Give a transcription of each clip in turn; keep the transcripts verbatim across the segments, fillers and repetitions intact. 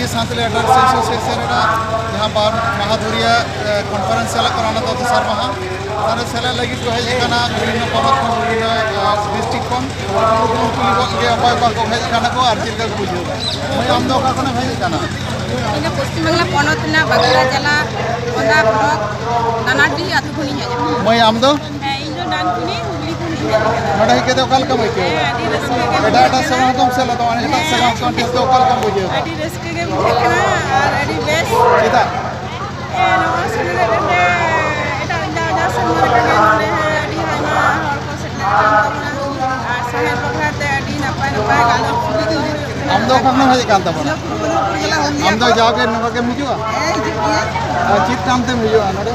Santali literature association ᱨᱮᱱᱟᱜ ᱡᱟᱦᱟᱸ ᱵᱟᱨ ᱢᱟᱦᱟ ᱫᱷᱩᱨᱤᱭᱟᱹ ᱠᱚᱱᱯᱷᱟᱨᱮᱱᱥ ᱪᱟᱞᱟᱜ ᱠᱟᱱᱟ, ᱚᱱᱟ ᱫᱚ ᱫᱚᱥᱟᱨ ᱢᱟᱦᱟ᱾ ᱚᱱᱟᱨᱮ ᱥᱮᱞᱮᱫ ᱞᱟᱹᱜᱤᱫ ᱠᱚ ᱦᱮᱡ ᱟᱠᱟᱱᱟ ᱵᱤᱵᱷᱤᱱᱱᱚ ᱯᱚᱱᱚᱛ ᱠᱷᱚᱱ, ᱵᱤᱵᱷᱤᱱᱱᱚ ᱰᱤᱥᱴᱨᱤᱠᱴ ᱠᱷᱚᱱ᱾ ᱩᱱᱠᱩ ᱠᱚ ᱠᱩᱞᱤ ᱜᱚᱫ ᱜᱮᱭᱟ ᱚᱠᱚᱭ ᱚᱠᱟ ᱠᱚ ᱦᱮᱡ ᱟᱠᱟᱱᱟ ᱠᱚ ᱟᱨ ᱪᱮᱫ ᱞᱮᱠᱟ ᱠᱚ ᱵᱩᱡᱷᱟᱹᱣ ᱮᱫᱟ᱾ ᱢᱟᱹᱭ, ᱟᱢ ᱫᱚ ᱚᱠᱟ ᱠᱷᱚᱱᱮᱢ ᱦᱮᱡ ᱟᱠᱟᱱᱟ? ᱤᱧ ᱫᱚ ᱯᱚᱥᱪᱤᱢ ᱵᱟᱝᱞᱟ ᱯᱚᱱᱚᱛ ᱨᱮᱱᱟᱜ ᱵᱟᱸᱠᱩᱲᱟ ᱡᱮᱞᱟ ᱠᱚᱸᱫᱟ ᱵᱞᱚᱠ ᱫᱟᱱᱟᱰᱤ ᱟᱹᱛᱩ ᱠᱷᱚᱱᱤᱧ ᱦᱮᱡ ᱟᱠᱟᱱᱟ᱾ ᱢᱟᱹᱭ, ᱟᱢ ᱫᱚ? ᱦᱮᱸ, ᱤᱧ ᱫᱚ ᱰᱟᱱᱠᱩᱱᱤ ᱦᱩᱜᱽᱞᱤ ᱠᱷᱚᱱᱤᱧ ᱦᱮᱡ ᱟᱠᱟᱱᱟ᱾ ᱱᱚᱰᱮ ᱦᱮᱡ ᱠᱟᱛᱮ ᱚᱠᱟ ᱞᱮᱠᱟᱢ ᱟᱹᱭᱠᱟᱹᱣ ᱮᱫᱟ? ᱦᱮᱸ, ᱟᱹᱰᱤ ᱨᱟᱹᱥᱠᱟᱹ ᱜᱮ ᱮᱴᱟᱜ ᱵᱩᱡᱷᱟᱹᱜ ᱮᱴᱟᱜ ᱠᱟᱱᱟ᱾ ᱥᱮᱨᱢᱟ ᱦᱚᱸᱛᱚᱢ ᱥᱮᱞᱮᱫᱚᱜᱼᱟ, ᱮᱴᱟᱜ ᱦᱮᱸ, ᱥᱮᱨᱢᱟ ᱦᱚᱸᱛᱚᱢ ᱪᱮᱫ ᱚᱠᱟ ᱞᱮᱠᱟᱢ ᱵᱩᱡᱷᱟᱹᱣ ᱮᱫᱟ? ᱟᱹᱰᱤ ᱨᱟᱹᱥᱠᱟᱹ ᱜᱮ ᱵᱩᱡᱷᱟᱹᱜ ᱠᱟᱱᱟ ᱟᱨ ᱟᱹᱰᱤ ᱵᱮᱥ᱾ ᱪᱮᱫᱟᱜ? ᱦᱮᱸ, ᱱᱚᱣᱟ ᱥᱮᱴᱮᱨ ᱨᱮ ᱮᱴᱟᱜ ᱡᱟᱣ ᱡᱟᱣ ᱥᱮᱨᱢᱟ ᱞᱮᱠᱟ ᱜᱮ ᱱᱚᱰᱮ ᱦᱚᱸ ᱟᱹᱰᱤ ᱟᱭᱢᱟ ᱦᱚᱲ ᱠᱚ ᱥᱮᱴᱮᱨ ᱟᱠᱟᱱ ᱛᱟᱵᱚᱱᱟ᱾ ᱟᱨ ᱥᱟᱦᱮᱫ ᱵᱟᱠᱷᱨᱟ ᱛᱮ ᱟᱹᱰᱤ ᱱᱟᱯᱟᱭ ᱱᱟᱯᱟᱭ ᱜᱟᱞᱚᱪ ᱦᱩᱭ ᱠᱟᱱᱟ᱾ ᱟᱢ ᱫᱚ ᱚᱠᱟ ᱠᱷᱚᱱᱮᱢ ᱦᱮᱡ ᱟᱠᱟᱱ ᱛᱟᱵᱚᱱᱟ? ᱤᱧ ᱫᱚ ᱯᱩᱨᱩᱞᱤᱭᱟᱹ ᱠᱷᱚᱱ ᱦᱮᱡ ᱟᱢ ᱫᱚ ᱟᱠᱟᱱᱟ᱾ ᱡᱟᱣᱜᱮ ᱱᱚᱝᱠᱟ ᱜᱮᱢ ᱦᱤᱡᱩᱜᱼᱟ? ᱦᱮᱸ, ᱦᱤᱡᱩᱜ ᱜᱮᱭᱟ᱾ ᱟᱨ ᱪᱮᱫ ᱠᱟᱢ ᱛᱮᱢ ᱦᱤᱡᱩᱜᱼᱟ ᱱᱚᱰᱮ?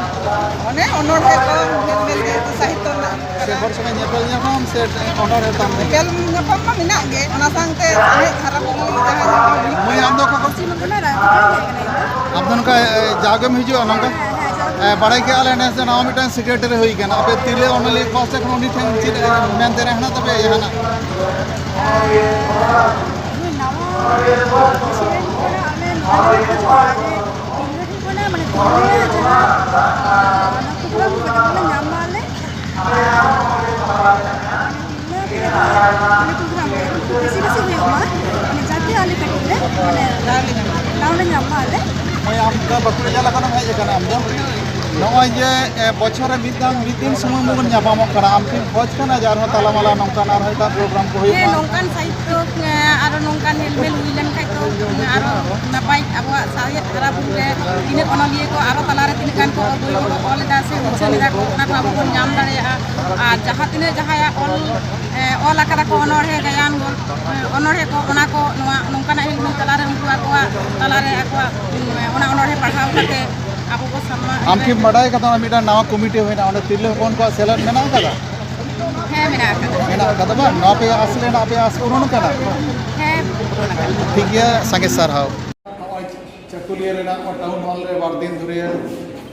ᱚᱱᱮ ᱚᱱᱚᱬᱦᱮ ᱠᱚ, ᱧᱮᱞ ᱧᱮᱞ ᱡᱮᱦᱮᱛᱩ ᱥᱟᱦᱤᱛᱛᱚ ᱨᱮᱱᱟᱜ ᱥᱮ ᱦᱚᱲ ᱥᱚᱸᱜᱮ ᱧᱮᱯᱮᱞ ᱧᱟᱯᱟᱢ ᱥᱮ ᱚᱱᱚᱬᱦᱮ ᱛᱟᱢ? ᱧᱮᱯᱮᱞ ᱧᱟᱯᱟᱢ ᱢᱟ ᱢᱮᱱᱟᱜ ᱜᱮ, ᱚᱱᱟ ᱥᱟᱶᱛᱮ ᱥᱟᱶᱦᱮᱫ ᱦᱟᱨᱟ ᱵᱩᱨᱩ ᱞᱟᱹᱜᱤᱫ ᱡᱟᱦᱟᱸ ᱡᱟᱦᱟᱸ ᱦᱩᱭᱩᱜ ᱢᱟᱹᱭ, ᱟᱢ ᱫᱚ ᱚᱠᱟ ᱠᱷᱚᱱ? ᱯᱚᱥᱪᱤᱢ ᱵᱟᱸᱠᱩᱲᱟ ᱨᱟᱭᱯᱩᱨ ᱠᱷᱚᱱ ᱦᱮᱡ ᱟᱠᱟᱱᱟ ᱤᱧ ᱫᱚ᱾ ᱟᱢ ᱫᱚ ᱱᱚᱝᱠᱟ, ᱮ, ᱡᱟᱣᱜᱮᱢ ᱦᱤᱡᱩᱜᱼᱟ ᱱᱚᱝᱠᱟ? ᱦᱮᱸ, ᱦᱮᱸ, ᱡᱟᱣᱜᱮ᱾ ᱮ, ᱵᱟᱲᱟᱭ ᱠᱮᱜᱼᱟ ᱞᱮ ᱱᱮᱥ ᱫᱚ ᱱᱟᱣᱟ ᱢᱤᱫᱴᱟᱝ ᱥᱮᱠᱨᱮᱴᱟᱨᱤ ᱦᱩᱭ ᱠᱟᱱᱟ᱾ ᱟᱯᱮ ᱛᱤᱨᱞᱟᱹ ᱚᱱᱚᱞᱤᱭᱟᱹ ᱯᱟᱦᱴᱟ ᱥᱮᱫ ᱠᱷᱚᱱ ᱩᱱᱤ ᱴᱷᱮᱱ ᱪᱮᱫ, ᱮ, ᱢᱮᱱ ᱛᱮᱱᱟᱜ ᱦᱮᱱᱟᱜ ᱛᱟᱯᱮᱭᱟ, ᱡᱟᱦᱟᱱᱟᱜ? ᱟᱨ ᱱᱩᱭ ᱱᱟᱣᱟ ᱯᱨᱮᱥᱤᱰᱮᱱᱴ ᱠᱷᱚᱱᱟᱜ ᱟᱞᱮ ᱱᱚᱣᱟ ᱜᱮᱞᱮ ᱠᱷᱚᱡᱚᱜᱼᱟ ᱡᱮ ᱛᱤᱨᱞᱟᱹ ᱴᱷᱮᱱ ᱠᱷᱚᱱᱟᱜ, ᱢᱟᱱᱮ, ᱛᱤᱨᱞᱟᱹ ᱡᱟᱦᱟᱸ, ᱟᱨ, ᱚᱱᱟ ᱯᱨᱳᱜᱨᱟᱢ ᱠᱚ ᱡᱚᱛᱚ ᱞᱮ ᱧᱟᱢ ᱢᱟ ᱟᱞᱮ᱾ ᱟᱨ, ᱢᱟᱱᱮ, ᱛᱤᱨᱞᱟᱹ ᱠᱚ ᱡᱟᱦᱟᱸ, ᱢᱟᱱᱮ, ᱯᱨᱳᱜᱨᱟᱢ ᱨᱮ ᱮᱠᱴᱩ ᱵᱮᱥᱤ ᱵᱮᱥᱤ ᱦᱩᱭᱩᱜ ᱢᱟ, ᱢᱟᱱᱮ, ᱡᱟᱛᱮ ᱟᱞᱮ ᱠᱟᱹᱴᱤᱡ ᱞᱮ, ᱢᱟᱱᱮ, ᱫᱟᱣ ᱞᱮ ᱧᱟᱢ ᱢᱟ ᱟᱞᱮ᱾ ᱢᱟᱹᱭ, ᱟᱢ ᱫᱚ ᱵᱟᱸᱠᱩᱲᱟ ᱡᱮᱞᱟ ᱠᱷᱚᱱᱮᱢ ᱦᱮᱡ ᱟᱠᱟᱱᱟ ᱟᱢ ᱫᱚ? ᱱᱚᱜᱼᱚᱭ ᱡᱮ, ᱮ, ᱵᱚᱪᱷᱚᱨ ᱨᱮ ᱢᱤᱫ ᱫᱷᱟᱣ, ᱢᱤᱫ ᱫᱤᱱ ᱥᱚᱢᱚᱭ ᱵᱚᱱ ᱧᱟᱯᱟᱢᱚᱜ ᱠᱟᱱᱟ, ᱟᱢ ᱠᱤᱢ ᱠᱷᱚᱡᱽ ᱠᱟᱱᱟ ᱡᱮ ᱟᱨᱦᱚᱸ ᱛᱟᱞᱟᱢᱟᱞᱟ ᱱᱚᱝᱠᱟᱱ ᱟᱨᱦᱚᱸ ᱮᱴᱟᱜ ᱯᱨᱳᱜᱨᱟᱢ ᱠᱚ ᱦᱩᱭᱩᱜ ᱦᱮᱸ, ᱢᱟ? ᱱᱚᱝᱠᱟᱱ ᱥᱟᱦᱤᱛᱛᱚ, ᱮ, ᱟᱨᱚ ᱱᱚᱝᱠᱟᱱ ᱧᱮᱞ ᱢᱮᱞ ᱦᱩᱭ ᱞᱮᱱᱠᱷᱟᱡ ᱫᱚ, ᱮ, ᱟᱨᱚ ᱱᱟᱯᱟᱭ ᱟᱵᱚᱣᱟᱜ ᱥᱟᱶᱦᱮᱫ ᱦᱟᱨᱟ ᱵᱩᱨᱩ ᱨᱮ ᱛᱤᱱᱟᱹᱜ ᱚᱱᱚᱞᱤᱭᱟᱹ ᱠᱚ ᱟᱨᱚ ᱛᱟᱞᱟᱨᱮ ᱛᱤᱱᱟᱹᱜ ᱜᱟᱱ ᱠᱚ ᱵᱳᱭ ᱠᱚᱠᱚ ᱚᱞ ᱮᱫᱟ ᱥᱮ ᱩᱪᱷᱟᱹᱱ ᱮᱫᱟ ᱠᱚ, ᱚᱱᱟ ᱠᱚ ᱟᱵᱚ ᱵᱚᱱ ᱧᱟᱢ ᱫᱟᱲᱮᱭᱟᱜᱼᱟ᱾ ᱟᱨ ᱡᱟᱦᱟᱸ ᱛᱤᱱᱟᱹᱜ ᱡᱟᱦᱟᱸᱭᱟᱜ ᱚᱞ, ᱮ, ᱚᱞ ᱟᱠᱟᱫᱟ ᱠᱚ ᱚᱱᱚᱬᱦᱮ, ᱜᱟᱭᱟᱱ, ᱜᱚᱞ-, ᱮ, ᱚᱱᱚᱬᱦᱮ ᱠᱚ, ᱚᱱᱟ ᱠᱚ ᱱᱚᱣᱟ ᱱᱚᱝᱠᱟᱱᱟᱜ ᱦᱤᱞᱢᱤᱞ ᱛᱟᱞᱟᱨᱮ ᱩᱱᱠᱩ ᱟᱠᱚᱣᱟᱜ ᱛᱟᱞᱟᱨᱮ ᱟᱠᱚᱣᱟᱜ, ᱩᱢ, ᱚᱱᱟ ᱚᱱᱚᱬᱦᱮ ᱯᱟᱲᱦᱟᱣ ᱠᱟᱛᱮ ᱟᱵᱚ ᱠᱚ ᱥᱟᱢᱟᱝ ᱟᱢ ᱠᱤᱢ ᱨᱮ ᱵᱟᱰᱟᱭ ᱠᱟᱫᱟ ᱚᱱᱟ ᱢᱤᱫᱴᱟᱝ ᱱᱟᱣᱟ ᱠᱚᱢᱤᱴᱤ ᱦᱩᱭᱱᱟ, ᱚᱸᱰᱮ ᱛᱤᱨᱞᱟᱹ ᱦᱚᱯᱚᱱ ᱠᱚᱣᱟᱜ ᱥᱮᱞᱮᱫ ᱢᱮᱱᱟᱜ ᱟᱠᱟᱫᱟ? ᱦᱮᱸ, ᱢᱮᱱᱟᱜ ᱟᱠᱟᱫᱟ᱾ ᱢᱮᱱᱟᱜ ᱟᱠᱟᱫᱟ ᱵᱟᱝ? ᱱᱚᱣᱟ ᱯᱮ ᱟᱥ ᱞᱮᱱᱟ, ᱟᱯᱮᱭᱟᱜ ᱟᱥ ᱯᱩᱨᱚᱱ ᱠᱟᱱᱟ? ᱦᱮᱸ, ᱯᱩᱨᱚᱱ ᱟᱠᱟᱱᱟ᱾ ᱴᱷᱤᱠ ᱜᱮᱭᱟ, ᱥᱟᱸᱜᱮ ᱥᱟᱨᱦᱟᱣ᱾ ᱱᱚᱜᱼᱚᱭ ᱪᱟᱹᱠᱩᱞᱤᱭᱟᱹ ᱨᱮᱱᱟᱜ ᱴᱟᱣᱩᱱ ᱦᱚᱞ ᱨᱮ ᱵᱟᱨ ᱫᱤᱱ ᱫᱷᱩᱨᱤᱭᱟᱹ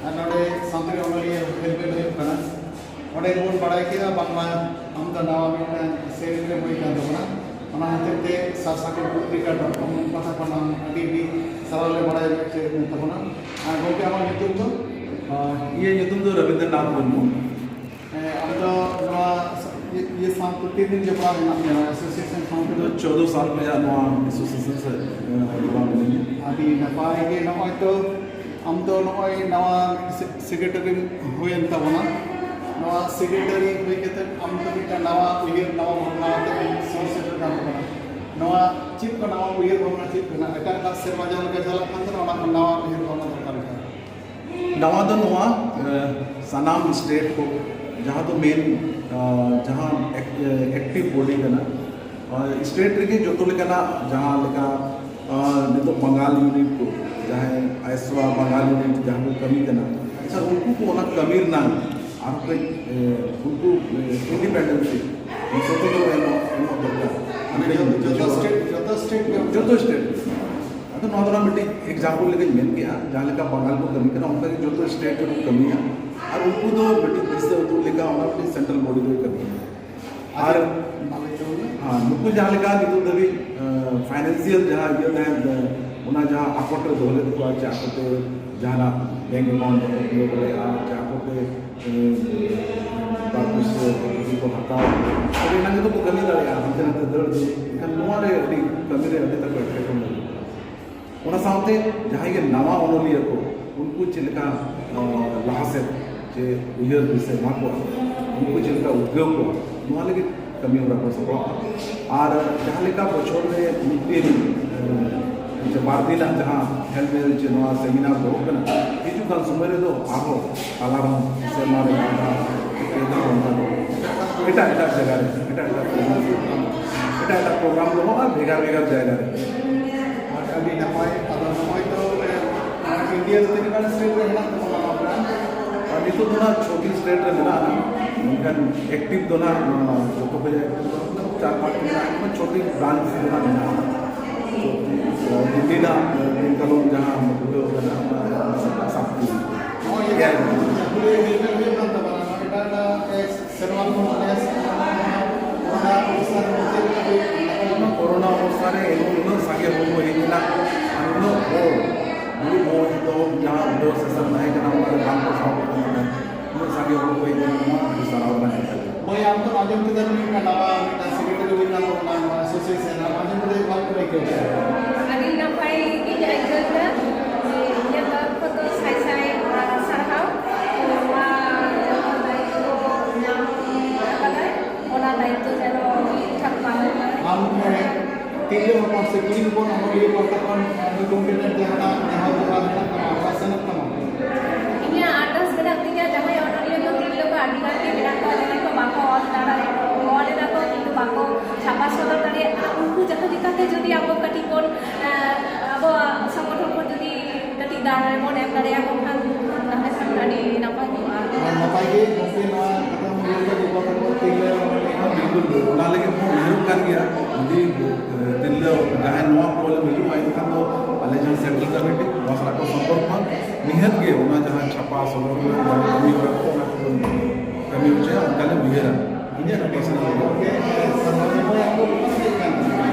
ᱟᱨ ᱱᱚᱰᱮ ᱥᱟᱱᱛᱟᱲᱤ ᱚᱱᱚᱞᱤᱭᱟᱹ ᱦᱮᱞᱢᱮᱞ ᱦᱩᱭᱩᱜ ᱠᱟᱱᱟ᱾ ᱚᱸᱰᱮ ᱵᱚᱱ ᱵᱟᱲᱟᱭ ᱠᱮᱫᱟ ᱵᱟᱝᱢᱟ ᱟᱢ ᱫᱚ ᱱᱟᱣᱟ ᱢᱤᱫᱴᱟᱝ ᱥᱮᱞᱮᱫ ᱨᱮ ᱦᱩᱭ ᱠᱟᱱ ᱛᱟᱵᱚᱱᱟ᱾ ᱚᱱᱟ ᱦᱚᱛᱮᱡ ᱛᱮ ᱥᱟᱨᱥᱟᱹᱜᱩᱱ ᱯᱚᱛᱨᱤᱠᱟ ᱰᱚᱴ ᱠᱚᱢ ᱯᱟᱦᱴᱟ ᱠᱷᱚᱱ ᱟᱹᱰᱤ ᱟᱹᱰᱤ ᱥᱟᱨᱦᱟᱣ ᱞᱮ ᱵᱟᱲᱟᱭ ᱦᱚᱪᱚᱭᱮᱫ ᱛᱟᱵᱚᱱᱟ᱾ ᱟᱨ ᱜᱚᱢᱠᱮ, ᱟᱢᱟᱜ ᱧᱩᱛᱩᱢ ᱫᱚ? ᱤᱧᱟᱹᱜ ᱧᱩᱛᱩᱢ ᱫᱚ ᱨᱚᱵᱤᱱᱫᱨᱚᱱᱟᱛᱷ ᱢᱩᱨᱢᱩ᱾ ᱦᱮᱸ, ᱟᱢ ᱫᱚ ᱱᱚᱣᱟ ᱤᱭᱟᱹ ᱥᱟᱶᱛᱮ ᱛᱤᱱ ᱫᱤᱱ ᱡᱚᱯᱲᱟᱣ ᱢᱮᱱᱟᱜ ᱢᱮᱭᱟ, ᱱᱚᱣᱟ ᱮᱥᱳᱥᱤᱭᱮᱥᱚᱱ ᱥᱟᱶᱛᱮ? ᱤᱧ ᱫᱚ ᱪᱳᱫᱽᱫᱳ ᱥᱟᱞ ᱠᱷᱚᱱᱟᱜ ᱱᱚᱣᱟ ᱮᱥᱳᱥᱤᱭᱮᱥᱚᱱ ᱥᱮ ᱡᱚᱯᱲᱟᱣ ᱢᱮᱱᱟᱹᱧᱟ᱾ ᱟᱹᱰᱤ ᱱᱟᱯᱟᱭ ᱜᱮ᱾ ᱱᱚᱜᱼᱚᱭ ᱛᱚ ᱟᱢ ᱫᱚ ᱱᱚᱜᱼᱚᱭ ᱱᱟᱣᱟ ᱥᱮᱠᱨᱮᱴᱟᱨᱤᱢ ᱦᱩᱭᱮᱱ ᱛᱟᱵᱚᱱᱟ᱾ ᱱᱚᱣᱟ ᱥᱮᱠᱨᱮᱴᱟᱨᱤ ᱦᱩᱭ ᱠᱟᱛᱮ ᱟᱢ ᱫᱚ ᱢᱤᱫᱴᱟᱝ ᱱᱟᱣᱟ ᱩᱭᱦᱟᱹᱨ, ᱱᱟᱣᱟ ᱵᱷᱟᱵᱽᱱᱟ ᱟᱛᱮ ᱥᱚᱦᱚᱨ ᱥᱮᱴᱮᱨ ᱠᱟᱱ ᱛᱟᱵᱚᱱᱟ᱾ ᱱᱚᱣᱟ ᱪᱮᱫ ᱠᱚ ᱱᱟᱣᱟ ᱩᱭᱦᱟᱹᱨ ᱵᱷᱟᱵᱽᱱᱟ ᱪᱮᱫ ᱠᱚ ᱦᱮᱱᱟᱜᱼᱟ? ᱮᱴᱟᱜ ᱮᱴᱟᱜ ᱥᱮᱨᱢᱟ ᱡᱟᱦᱟᱸ ᱞᱮᱠᱟ ᱪᱟᱞᱟᱜ ᱠᱟᱱ ᱛᱟᱦᱮᱱᱟ, ᱚᱱᱟ ᱠᱷᱚᱱ ᱱᱟᱣᱟ ᱩᱭᱦᱟᱹᱨ ᱵᱷᱟᱵᱽᱱᱟ ᱫᱚᱨᱠᱟᱨ ᱞᱮᱠᱟ᱾ ᱱᱟᱣᱟ ᱫᱚ ᱱᱚᱣᱟ, ᱮ, ᱥᱟᱱᱟᱢ ᱥᱴᱮᱴ ᱠᱚ, ᱡᱟᱦᱟᱸ ᱫᱚ ᱢᱮᱱ, ᱟ, ᱡᱟᱦᱟᱸ ᱮᱠ-, ᱮ, ᱮᱠᱴᱤᱵᱷ ᱵᱚᱰᱤ ᱠᱟᱱᱟ, ᱟ, ᱥᱴᱮᱴ ᱨᱮᱜᱮ ᱡᱚᱛᱚ ᱞᱮᱠᱟᱱᱟᱜ ᱡᱟᱦᱟᱸ ᱞᱮᱠᱟ, ᱟ, ᱱᱤᱛᱚᱜ ᱵᱟᱝᱜᱟᱞ ᱤᱭᱩᱱᱤᱴ ᱠᱚ, ᱡᱟᱦᱟᱸᱭ ᱟᱭᱥᱣᱟ ᱵᱟᱝᱜᱟᱞ ᱤᱭᱩᱱᱤᱴ ᱡᱟᱦᱟᱸ ᱠᱚ ᱠᱟᱹᱢᱤ ᱠᱟᱱᱟ, ᱟᱪᱪᱷᱟ, ᱩᱱᱠᱩ ᱠᱚ ᱚᱱᱟ ᱠᱟᱹᱢᱤ ᱨᱮᱱᱟᱜ ᱟᱨ ᱠᱟᱹᱡ, ᱮ, ᱩᱱᱠᱩ, ᱮ, ᱤᱱᱰᱤᱯᱮᱱᱰᱮᱱᱥᱤ ᱥᱚᱛᱚᱱᱛᱨᱚ ᱮᱢᱚᱜ, ᱮᱢᱚᱜ ᱫᱚᱨᱠᱟᱨ᱾ ᱢᱟᱱᱮ ᱡᱚᱛᱚ, ᱡᱚᱛᱚ ᱥᱴᱮᱴ, ᱡᱚᱛᱚ ᱥᱴᱮᱴ ᱜᱮ? ᱡᱚᱛᱚ ᱥᱴᱮᱴ᱾ ᱟᱫᱚ ᱱᱚᱣᱟ ᱫᱚ ᱱᱟᱜ ᱢᱤᱫᱴᱤᱡ ᱮᱠᱡᱟᱢᱯᱚᱞ ᱞᱮᱠᱟᱧ ᱢᱮᱱ ᱠᱮᱜᱼᱟ, ᱡᱟᱦᱟᱸ ᱞᱮᱠᱟ ᱵᱟᱝᱜᱟᱞ ᱠᱚ ᱠᱟᱹᱢᱤ ᱠᱟᱱᱟ, ᱚᱱᱠᱟ ᱜᱮ ᱡᱚᱛᱚ ᱥᱴᱮᱴ ᱨᱮᱠᱚ ᱠᱟᱹᱢᱤᱭᱟ᱾ ᱟᱨ ᱩᱱᱠᱩ ᱫᱚ ᱢᱤᱫᱴᱤᱡ ᱫᱤᱥᱟᱹ ᱩᱫᱩᱜ ᱞᱮᱠᱟ ᱚᱱᱟ ᱢᱤᱫᱴᱤᱡ ᱥᱮᱱᱴᱨᱟᱞ ᱵᱚᱰᱤ ᱫᱚᱭ ᱠᱟᱹᱢᱤᱭᱟ᱾ ᱟᱨ ᱟᱨ ᱢᱟ ᱞᱟᱹᱭ ᱛᱟᱵᱚᱱ ᱢᱮ᱾ ᱦᱮᱸ, ᱱᱩᱠᱩ ᱡᱟᱦᱟᱸ ᱞᱮᱠᱟ ᱱᱤᱛᱚᱜ ᱫᱷᱟᱹᱵᱤᱡ, ᱮ, ᱯᱷᱟᱭᱱᱮᱱᱥᱤᱭᱟᱞ ᱡᱟᱦᱟᱸ ᱤᱭᱟᱹ ᱛᱟᱦᱮᱸ, ᱮ, ᱚᱱᱟ ᱡᱟᱦᱟᱸ ᱟᱠᱚᱴ ᱨᱮ ᱫᱚᱦᱚ ᱞᱮᱫ ᱠᱚᱣᱟ, ᱪᱮ ᱟᱠᱚᱛᱮ ᱡᱟᱦᱟᱸᱱᱟᱜ ᱵᱮᱝᱠ ᱮᱠᱟᱣᱩᱱᱴ ᱫᱚᱦᱚ ᱫᱟᱲᱮᱭᱟᱜᱼᱟ, ᱪᱮ ᱟᱠᱚᱛᱮ, ᱮ, ᱵᱟᱨ ᱯᱩᱭᱥᱟᱹ ᱡᱩᱫᱤ ᱠᱚ ᱦᱟᱛᱟᱣᱟ, ᱛᱚᱵᱮ ᱮᱱᱟᱝ ᱜᱮᱛᱚ ᱠᱚ ᱠᱟᱹᱢᱤ ᱫᱟᱲᱮᱭᱟᱜᱼᱟ, ᱦᱟᱱᱛᱮ ᱱᱟᱛᱮ ᱫᱟᱹᱲ ᱫᱚ᱾ ᱮᱱᱠᱷᱟᱱ ᱱᱚᱣᱟ ᱨᱮ ᱟᱹᱰᱤ ᱠᱟᱹᱢᱤ ᱨᱮ ᱟᱹᱰᱤ ᱛᱟᱠᱚ ᱮᱴᱠᱮᱴᱚᱬᱮ ᱦᱩᱭᱩᱜ ᱠᱟᱱᱟ᱾ ᱚᱱᱟ ᱥᱟᱶᱛᱮ ᱡᱟᱦᱟᱸᱭ ᱜᱮ ᱱᱟᱣᱟ ᱚᱱᱚᱞᱤᱭᱟᱹ ᱠᱚ, ᱩᱱᱠᱩ ᱪᱮᱫ ᱞᱮᱠᱟ, ᱟ, ᱞᱟᱦᱟ ᱥᱮᱫ ᱪᱮ ᱩᱭᱦᱟᱹᱨ ᱫᱤᱥᱟᱹ ᱮᱢᱟ ᱠᱚᱣᱟ, ᱩᱱᱠᱩ ᱪᱮᱫ ᱞᱮᱠᱟ ᱩᱫᱽᱜᱟᱹᱣ ᱠᱚᱣᱟ, ᱱᱚᱣᱟ ᱞᱟᱹᱜᱤᱫ ᱠᱟᱹᱢᱤ ᱦᱚᱨᱟ ᱠᱚ ᱥᱟᱯᱲᱟᱣᱟ᱾ ᱟᱨ ᱡᱟᱦᱟᱸ ᱞᱮᱠᱟ ᱵᱚᱪᱷᱚᱨ ᱨᱮ ᱢᱤᱫ ᱫᱤᱱ, ᱮ, ᱪᱮ ᱵᱟᱨ ᱫᱤᱱᱟᱜ ᱡᱟᱦᱟᱸ ᱦᱮᱞᱢᱮᱞ ᱪᱮ ᱱᱚᱣᱟ ᱥᱮᱢᱤᱱᱟᱨ ᱫᱚᱦᱚᱜ ᱠᱟᱱᱟ, ᱦᱤᱡᱩᱜ ᱠᱟᱱ ᱥᱚᱢᱚᱭ ᱨᱮᱫᱚ ᱟᱨᱦᱚᱸ ᱥᱟᱞᱟ ᱨᱮᱦᱚᱸ, ᱥᱮᱨᱢᱟ ᱨᱮ ᱢᱤᱫ ᱫᱷᱟᱣ, ᱯᱮ ᱫᱷᱟᱣ ᱚᱱᱠᱟ ᱫᱚ ᱮᱴᱟᱜ ᱮᱴᱟᱜ ᱡᱟᱭᱜᱟ ᱨᱮ, ᱮᱴᱟᱜ ᱮᱴᱟᱜ ᱯᱨᱳᱜᱨᱟᱢ, ᱮᱴᱟᱜ ᱮᱴᱟᱜ ᱯᱨᱳᱜᱨᱟᱢ ᱫᱚᱦᱚᱜᱼᱟ ᱵᱷᱮᱜᱟᱨ ᱵᱷᱮᱜᱟᱨ ᱡᱟᱭᱜᱟ ᱨᱮ᱾ ᱟᱹᱰᱤ ᱱᱟᱯᱟᱭ᱾ ᱟᱫᱚ ᱱᱚᱜᱼᱚᱭ ᱛᱚ, ᱮ, ᱱᱚᱣᱟ ᱤᱱᱰᱤᱭᱟ ᱨᱮ ᱛᱤᱱᱟᱹᱜ ᱜᱟᱱ ᱥᱴᱮᱴ ᱨᱮ ᱦᱮᱱᱟᱜ ᱛᱟᱵᱚᱱᱟ ᱱᱚᱣᱟ ᱵᱨᱟᱱᱪ? ᱟᱨ ᱱᱤᱛᱚᱜ ᱫᱚ ᱱᱟᱜ ᱪᱷᱚᱴᱤ ᱥᱴᱮᱴ ᱨᱮ ᱢᱮᱱᱟᱜᱼᱟ, ᱢᱮᱱᱠᱷᱟᱱ ᱮᱠᱴᱤᱵᱷ ᱫᱚ ᱱᱟᱜ, ᱱᱚᱣᱟ ᱡᱚᱛᱚ ᱠᱷᱚᱡ ᱮᱠᱴᱤᱵᱷ ᱫᱚ ᱪᱟᱨ ᱯᱟᱸᱪ ᱢᱮᱱᱟᱜᱼᱟ, ᱮᱠᱷᱚᱱ ᱪᱷᱚᱴᱤ ᱵᱨᱟᱱᱪ ᱨᱮ ᱱᱟᱜ ᱢᱮᱱᱟᱜᱼᱟ᱾ ᱪᱷᱚᱴᱤ, ᱫᱤᱞᱞᱤ ᱱᱟᱜ, ᱫᱤᱱ ᱠᱟᱞᱚᱢ ᱡᱟᱦᱟᱸ ᱩᱰᱩᱠ ᱠᱟᱱᱟ, ᱚᱱᱟ ᱥᱟᱛᱴᱤ᱾ ᱱᱚᱜᱼᱚᱭ ᱮᱭᱟᱭ ᱡᱟᱦᱟᱸ ᱦᱩᱭᱩᱜ ᱠᱟᱱ ᱛᱟᱵᱚᱱᱟ, ᱱᱚᱣᱟ ᱮᱴᱟᱜ ᱮᱴᱟᱜ, ᱮ, ᱥᱮᱨᱣᱟ ᱠᱷᱚᱱ, ᱢᱟᱱᱮ, ᱚᱱᱟ ᱚᱱᱩᱥᱴᱷᱟᱱ ᱪᱮᱫ ᱞᱮᱠᱟ ᱦᱩᱭᱩᱜ ᱠᱟᱱᱟ? ᱠᱳᱨᱳᱱᱟ ᱚᱵᱚᱥᱛᱷᱟ ᱨᱮ ᱩᱱᱟᱹᱜ ᱥᱟᱸᱜᱮ ᱦᱚᱲ ᱠᱚ ᱦᱮᱡ ᱮᱱᱟ ᱟᱨ ᱩᱱᱟᱹᱜ ᱦᱚᱲ ᱫᱩᱲᱩᱵ ᱦᱚᱸ ᱡᱚᱛᱚ ᱡᱟᱦᱟᱸ ᱩᱰᱟᱹᱣ ᱥᱮᱥᱚᱱ ᱛᱟᱦᱮᱸ ᱠᱟᱱᱟ, ᱚᱱᱟ ᱨᱮ ᱵᱟᱝ ᱠᱚ ᱥᱟᱦᱚᱵ ᱠᱟᱱ ᱛᱟᱦᱮᱸ᱾ ᱩᱱᱟᱹᱜ ᱥᱟᱸᱜᱮ ᱦᱚᱲ ᱠᱚ ᱦᱮᱡ ᱮᱱᱟ, ᱱᱚᱣᱟ ᱟᱹᱰᱤ ᱥᱟᱨᱦᱟᱣ ᱨᱮᱱᱟᱜ ᱠᱟᱛᱷᱟ ᱠᱟᱱᱟ᱾ ᱢᱟᱹᱭ, ᱟᱢ ᱫᱚ ᱟᱸᱡᱚᱢ ᱠᱮᱫᱟ ᱢᱤᱫᱴᱟᱝ ᱱᱟᱣᱟ ᱢᱤᱫᱴᱟᱝ ᱥᱮᱠᱨᱮᱴᱟᱨᱤ ᱦᱩᱭ ᱠᱟᱱ ᱛᱟᱵᱚᱱᱟ ᱱᱚᱣᱟ ᱮᱥᱳᱥᱤᱭᱮᱥᱚᱱ, ᱟᱢ ᱟᱸᱡᱚᱢ ᱠᱮᱫᱟ ᱚᱠᱟ ᱞᱮᱠᱟᱢ ᱟᱹᱭᱠᱟᱹᱣ ᱠᱮᱫᱟ? ᱟᱹᱰᱤ ᱱᱟᱯᱟᱭ ᱜᱤᱧ ᱟᱹᱭᱠᱟᱹᱣ ᱠᱮᱫᱟ᱾ ᱤᱧᱟᱹᱜ ᱛᱚᱨᱚᱯ ᱠᱷᱚᱱ ᱫᱚ ᱥᱟᱭ ᱥᱟᱭ ᱥᱟᱨᱦᱟᱣ᱾ ᱱᱚᱣᱟ ᱡᱟᱦᱟᱸ ᱫᱟᱭᱤᱛᱛᱚ ᱧᱟᱢ ᱟᱠᱟᱫᱟᱭ, ᱚᱱᱟ ᱫᱟᱭᱤᱛᱛᱚ ᱡᱮᱱᱚ ᱴᱷᱤᱠ ᱴᱷᱟᱠ ᱯᱟᱞᱚᱱ ᱢᱟᱭ᱾ ᱟᱢ ᱛᱤᱨᱞᱟᱹ ᱦᱚᱯᱚᱱ ᱥᱮ ᱠᱩᱲᱤ ᱦᱚᱯᱚᱱ ᱚᱱᱚᱞᱤᱭᱟᱹ ᱯᱟᱦᱴᱟ ᱠᱷᱚᱱ ᱱᱩᱭ ᱜᱚᱢᱠᱮ ᱴᱷᱮᱱ ᱡᱟᱦᱟᱱᱟᱜ ᱱᱮᱦᱚᱨ ᱡᱚᱦᱟᱨ ᱢᱮᱱᱟᱜ ᱛᱟᱢᱟ, ᱟᱨᱫᱟᱥ ᱢᱮᱱᱟᱜ ᱛᱟᱢᱟ? ᱤᱧᱟᱹᱜ ᱟᱨᱫᱟᱥ ᱢᱮᱱᱟᱜ ᱛᱤᱧᱟᱹ, ᱡᱟᱦᱟᱸᱭ ᱚᱱᱚᱞᱤᱭᱟᱹ ᱠᱚ ᱛᱤᱨᱞᱟᱹ ᱠᱚ ᱟᱹᱰᱤ ᱜᱟᱱ ᱜᱮ ᱢᱮᱱᱟᱜ ᱠᱚᱣᱟ, ᱡᱟᱦᱟᱸᱭ ᱠᱚ ᱵᱟᱠᱚ ᱚᱞ ᱫᱟᱲᱮᱭᱟᱜ, ᱚᱞ ᱮᱫᱟ ᱠᱚ ᱠᱤᱱᱛᱩ ᱵᱟᱠᱚ ᱪᱷᱟᱯᱟ ᱥᱚᱫᱚᱨ ᱫᱟᱲᱮᱭᱟᱜ ᱠᱟᱱᱟ, ᱩᱱᱠᱩ ᱡᱟᱦᱟᱸ ᱞᱮᱠᱟᱛᱮ ᱡᱩᱫᱤ ᱟᱵᱚ ᱠᱟᱹᱴᱤᱡ ᱵᱚᱱ, ᱮᱸ, ᱟᱵᱚᱣᱟᱜ ᱥᱚᱝᱜᱚᱴᱷᱚᱱ ᱠᱚ ᱡᱩᱫᱤ ᱠᱟᱹᱴᱤᱡ ᱫᱟᱲᱮ ᱵᱚᱱ ᱮᱢ ᱫᱟᱲᱮᱭᱟᱠᱚ ᱠᱷᱟᱱ, ᱛᱟᱦᱚᱞᱮ ᱠᱷᱟᱱ ᱟᱹᱰᱤ ᱱᱟᱯᱟᱭ ᱠᱚᱜᱼᱟ᱾ ᱟᱨ ᱱᱟᱯᱟᱭ ᱜᱮ ᱜᱚᱢᱠᱮ, ᱱᱚᱣᱟ ᱠᱟᱛᱷᱟ ᱢᱩᱫᱽᱨᱮ ᱜᱚᱜᱚ ᱛᱟᱠᱚ ᱛᱤᱨᱞᱟᱹ ᱦᱚᱲ ᱞᱟᱹᱜᱤᱫ ᱦᱚᱸ ᱵᱤᱞᱠᱩᱞ ᱚᱱᱟ ᱞᱟᱹᱜᱤᱫ ᱵᱚᱱ ᱩᱭᱦᱟᱹᱨᱚᱜ ᱠᱟᱱ ᱜᱮᱭᱟ᱾ ᱡᱩᱫᱤ, ᱮ, ᱛᱤᱨᱞᱟᱹ ᱡᱟᱦᱟᱸᱭ ᱱᱚᱣᱟ ᱯᱨᱳᱜᱨᱟᱢ ᱦᱤᱡᱩᱜᱼᱟ, ᱮᱱᱠᱷᱟᱱ ᱫᱚ ᱟᱞᱮ ᱡᱟᱦᱟᱸ ᱥᱮᱱᱴᱨᱟᱞ ᱠᱚᱢᱤᱴᱤ, ᱱᱚᱣᱟ ᱥᱟᱞᱟᱜ ᱠᱚ ᱥᱚᱢᱯᱚᱨᱠ ᱢᱟ, ᱱᱤᱦᱟᱹᱛ ᱜᱮ ᱚᱱᱟ ᱡᱟᱦᱟᱸ ᱪᱷᱟᱯᱟ ᱥᱚᱫᱚᱨ ᱨᱮᱱᱟᱜ ᱡᱟᱦᱟᱸ ᱠᱟᱹᱢᱤ ᱦᱚᱨᱟ ᱠᱚ, ᱚᱱᱟ ᱠᱚᱵᱚᱱ ᱠᱟᱹᱢᱤ ᱦᱚᱪᱚᱭᱟ, ᱚᱱᱠᱟ ᱞᱮ ᱩᱭᱦᱟᱹᱨᱟ᱾ ᱤᱧᱟᱹᱜ ᱯᱟᱨᱥᱚᱱᱟᱞ ᱜᱚᱢᱠᱮ, ᱥᱟᱨᱦᱟᱣ ᱜᱮ ᱵᱟᱭ ᱟᱢ ᱫᱚ ᱚᱠᱟ ᱠᱷᱚᱱ ᱦᱮᱡ ᱟᱠᱟᱱ ᱛᱟᱢᱟ?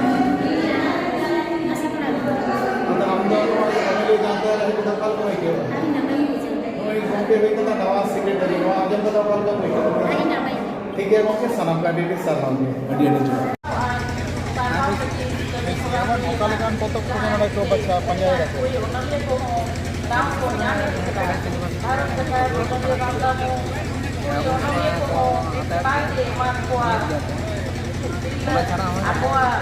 ᱟᱫᱚ ᱟᱢ ᱫᱚ ᱱᱚᱣᱟ ᱯᱷᱮᱢᱤᱞᱤ ᱜᱟᱶᱛᱟ ᱨᱮ ᱦᱮᱡ ᱠᱟᱛᱮ ᱚᱠᱟ ᱞᱮᱠᱟᱢ ᱟᱹᱭᱠᱟᱹᱣ ᱮᱫᱟ? ᱟᱹᱰᱤ ᱱᱟᱯᱟᱭ ᱤᱧ ᱵᱩᱡᱷᱟᱹᱣ ᱮᱫᱟ᱾ ᱱᱚᱜᱼᱚᱭ ᱜᱚᱢᱠᱮ ᱦᱩᱭ ᱠᱟᱱᱟ ᱱᱟᱣᱟ ᱥᱮᱠᱨᱮᱴᱟᱨᱤ, ᱱᱚᱣᱟ ᱟᱸᱡᱚᱢ ᱠᱟᱛᱮ ᱚᱠᱟ ᱞᱮᱠᱟᱢ ᱟᱹᱭᱠᱟᱹᱣ ᱮᱫᱟ? ᱟᱹᱰᱤ ᱱᱟᱯᱟᱭ᱾ ᱴᱷᱤᱠ ᱜᱮᱭᱟ ᱜᱚᱢᱠᱮ, ᱥᱟᱱᱟᱢ ᱠᱚ ᱟᱹᱰᱤ ᱟᱹᱰᱤ ᱥᱟᱨᱦᱟᱣ ᱜᱮ᱾ ᱟᱹᱰᱤ ᱟᱹᱰᱤ ᱡᱚᱦᱟᱨ᱾ ᱟᱵᱚ ᱚᱠᱟ ᱞᱮᱠᱟᱱ ᱯᱚᱛᱚᱵ ᱠᱚ ᱱᱚᱰᱮ ᱠᱚ ᱵᱟᱪᱷᱟ ᱯᱟᱸᱡᱟᱭ ᱫᱟᱠᱚ? ᱫᱟᱣ ᱠᱚ ᱧᱟᱢ ᱮᱫ ᱠᱟᱱᱟ᱾ ᱵᱷᱟᱨᱚᱛ ᱥᱚᱨᱠᱟᱨ ᱵᱚᱱᱚᱫᱚᱞ ᱨᱮ ᱵᱟᱝ ᱫᱟᱵᱚ ᱠᱩᱲᱤ ᱚᱱᱚᱞᱤᱭᱟᱹ ᱠᱚᱦᱚᱸ ᱵᱟᱭ ᱮᱢᱟ ᱠᱚᱣᱟ᱾ ᱚᱱᱟ ᱪᱷᱟᱲᱟ ᱦᱚᱸ ᱟᱵᱚᱣᱟᱜ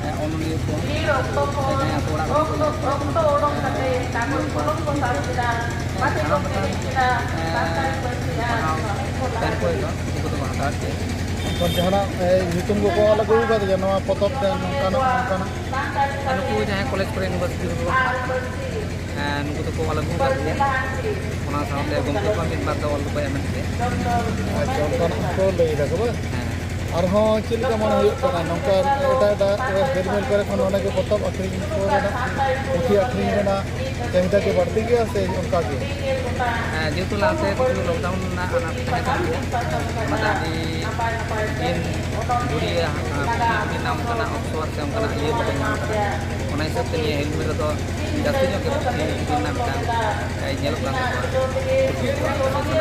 ᱦᱮᱸ, ᱚᱱᱚᱞᱤᱭᱟᱹ ᱠᱚ ᱵᱷᱤᱲ ᱚᱠᱛᱚ ᱠᱷᱚᱱ ᱡᱟᱦᱟᱸᱭ ᱟᱠᱚ ᱚᱲᱟᱜ ᱠᱚᱨᱮ ᱠᱚ ᱚᱠᱛᱚ, ᱧᱟᱢ ᱠᱚᱣᱟ᱾ ᱚᱠᱛᱚ ᱚᱰᱚᱠ ᱠᱟᱛᱮ ᱠᱟᱜᱚᱡᱽ ᱠᱚᱞᱚᱢ ᱠᱚ ᱥᱟᱵ ᱠᱮᱫᱟ, ᱢᱟᱪᱮᱫ ᱠᱚ ᱥᱟᱱᱟᱢ ᱠᱤᱨᱤᱧ ᱞᱮᱠᱟᱱ, ᱠᱮᱫᱟ, ᱮᱸ, ᱥᱟᱱᱛᱟᱲᱤ ᱯᱟᱹᱨᱥᱤ ᱟᱨ ᱯᱟᱲᱦᱟᱣ ᱥᱟᱶᱦᱮᱫ ᱠᱚ ᱞᱟᱦᱟ ᱛᱟᱦᱮᱱ ᱠᱚ ᱤᱫᱤ ᱫᱚ ᱠᱟᱛᱮ᱾ ᱵᱟᱝ ᱦᱟᱛᱟᱣ ᱠᱮᱫ᱾ ᱚᱱᱠᱟᱱ ᱡᱟᱦᱟᱱᱟᱜ, ᱮ, ᱧᱩᱛᱩᱢ ᱠᱚᱠᱚ ᱚᱞ ᱟᱹᱜᱩ ᱟᱠᱟᱫ ᱜᱮᱭᱟ ᱱᱚᱣᱟ ᱯᱚᱛᱚᱵ ᱨᱮ ᱱᱚᱝᱠᱟᱱᱟᱜ, ᱱᱚᱝᱠᱟᱱᱟᱜ? ᱟᱨ ᱱᱩᱠᱩ ᱡᱟᱦᱟᱸᱭ ᱠᱚᱞᱮᱡᱽ ᱠᱚᱨᱮ, ᱤᱭᱩᱱᱤᱵᱷᱟᱨᱥᱤᱴᱤ ᱠᱚᱨᱮ ᱠᱚ ᱯᱟᱲᱦᱟᱜ ᱠᱟᱱᱟ, ᱮᱸ, ᱱᱩᱠᱩ ᱫᱚᱠᱚ ᱚᱞ ᱟᱹᱜᱩ ᱟᱠᱟᱫ ᱜᱮᱭᱟ᱾ ᱚᱱᱟ ᱥᱟᱶᱛᱮ ᱜᱚᱢᱠᱮ ᱠᱚᱣᱟᱜ ᱢᱤᱫ ᱵᱟᱨ ᱫᱚ ᱚᱞ ᱫᱚᱠᱚ ᱮᱢᱮᱫ ᱜᱮᱭᱟ᱾ ᱟᱪᱪᱷᱟ, ᱚᱱᱠᱟᱱᱟᱜ ᱠᱚ ᱞᱟᱹᱭ ᱫᱟᱠᱚ ᱵᱟᱝ? ᱦᱮᱸ᱾ ᱟᱨᱦᱚᱸ ᱪᱮᱫ ᱞᱮᱠᱟ ᱢᱚᱱᱮ ᱦᱩᱭᱩᱜ ᱠᱟᱱᱟ, ᱱᱚᱝᱠᱟ ᱮᱴᱟᱜ ᱮᱴᱟᱜ ᱨᱮ ᱰᱷᱮᱨ ᱢᱮᱞ ᱠᱚᱨᱮ ᱠᱷᱚᱱ ᱱᱚᱰᱮ ᱜᱮ ᱯᱚᱛᱚᱵ ᱟᱹᱠᱷᱨᱤᱧ ᱠᱚ ᱨᱮᱱᱟᱜ, ᱯᱩᱛᱷᱤ ᱟᱹᱠᱷᱨᱤᱧ ᱨᱮᱱᱟᱜ ᱪᱟᱦᱤᱫᱟ ᱠᱤ ᱵᱟᱹᱲᱛᱤ ᱜᱮᱭᱟ ᱥᱮ ᱚᱱᱠᱟ ᱜᱮ? ᱦᱮᱸ, ᱡᱮᱦᱮᱛᱩ ᱞᱟᱦᱟᱛᱮ ᱠᱤᱪᱷᱩ ᱞᱚᱠᱰᱟᱣᱩᱱ ᱨᱮᱱᱟᱜ ᱟᱱᱟᱴ ᱛᱟᱦᱮᱸ ᱠᱟᱱ ᱜᱮᱭᱟ, ᱚᱱᱟᱛᱮ ᱟᱹᱰᱤ ᱫᱤᱱ ᱜᱷᱩᱲᱤ ᱨᱮ ᱦᱟᱸᱜ ᱵᱮᱱᱟᱣ ᱚᱱᱠᱟᱱᱟᱜ ᱚᱯᱥᱚᱨ ᱥᱮ ᱚᱱᱠᱟᱱᱟᱜ ᱤᱭᱟᱹ ᱵᱟᱠᱚ ᱧᱟᱢ ᱠᱟᱫᱟ᱾ ᱚᱱᱟ ᱦᱤᱥᱟᱹᱵ ᱛᱮ ᱱᱤᱭᱟᱹ ᱦᱮᱞᱢᱮᱴ ᱨᱮᱫᱚ ᱡᱟᱹᱥᱛᱤ ᱧᱚᱜ ᱜᱮ ᱯᱷᱩᱨᱛᱤ ᱨᱮᱱᱟᱜ ᱢᱤᱫᱴᱟᱝ, ᱮ, ᱧᱮᱞᱚᱜ ᱠᱟᱱ ᱛᱟᱠᱚᱣᱟ᱾